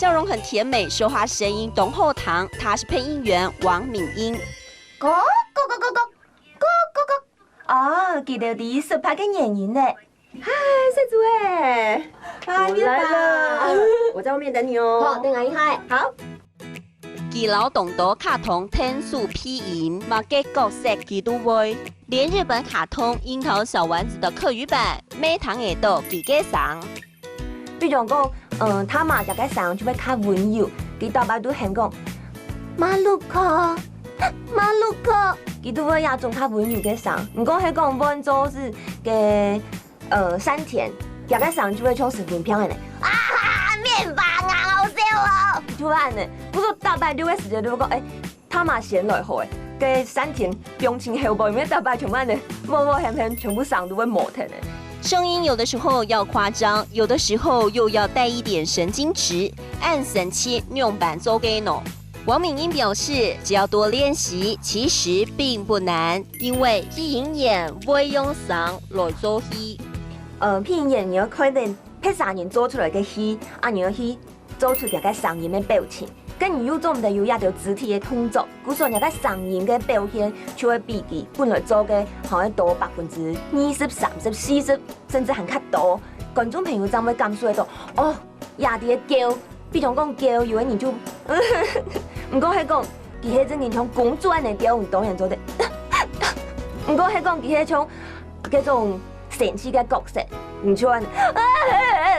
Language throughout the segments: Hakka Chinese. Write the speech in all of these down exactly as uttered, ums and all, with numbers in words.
笑容很甜美，说话声音当好听。她是配音员王敏英。咯咯咯咯咯咯咯咯咯。哦，佢兜第一十八个原因呢。嗨，小猪哎，嗨，我来了，我在外面等你哦。好，等我一下。好。佢摎當多卡通天使配音，么个角色佢都會。连日本卡通《樱桃小丸子》的客语版，乜聽得到佢个聲。 比如講，嗯，他嘛佢个聲就會較溫柔，佢逐擺都喊講，馬路口，馬路口，佢都會有種較溫柔个聲。毋過係講換做係个，呃，山田，佢个聲就會像神經病个呢，啊，面包啊，好笑哦，就會恁呢。毋過逐擺錄个時節就會講，欸， 他嘛先來好欸，个山田表情後背面逐擺全部恁呢，無無喊喊，全部聲都會無忒欸。声音有的时候要夸张，有的时候又要带一点神经质，恁神奇仰般做个呢？王敏英表示，只要多练习，其实并不难，因为配音员会用声来做戏。呃，配音员你要看等別儕人做出來个戲，啊，你要去 做出佢个聲音个表情，跟你又做毋得有這兜肢體个動作，故所你个聲音个表現就會比佢本來做个好像多百分之二十、三十、四十，甚至還較多。觀眾朋友正會感受得到，哦，這兜个噭，比如講噭，有个人就，毋過係講，佢係真正像公主恁呢噭，你當然做得。毋過係講佢係像該種神奇个角色，你就會，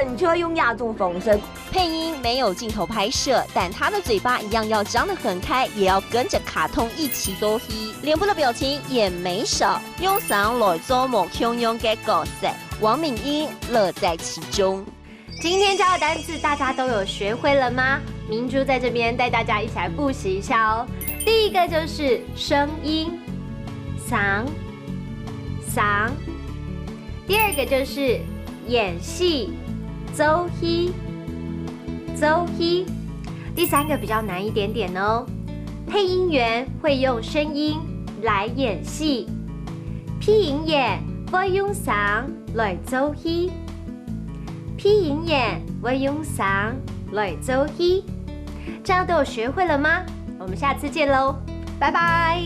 你就會用這種方式。配音没有镜头拍摄，但他的嘴巴一样要张得很开，也要跟着卡通一起做戏，脸部的表情也没少，用声来做无共样个角色。王敏英乐在其中。今天教的单字大家都有学会了吗？明珠在这边带大家一起来复习一下哦。第一个就是声音，声，声。第二个就是演戏，做戏，做戏。第三个比较难一点点哦，配音员会用声音来演戏，配音员会用声来做戏，配音员会用声来做戏。这样都有学会了吗？我们下次见喽，拜拜。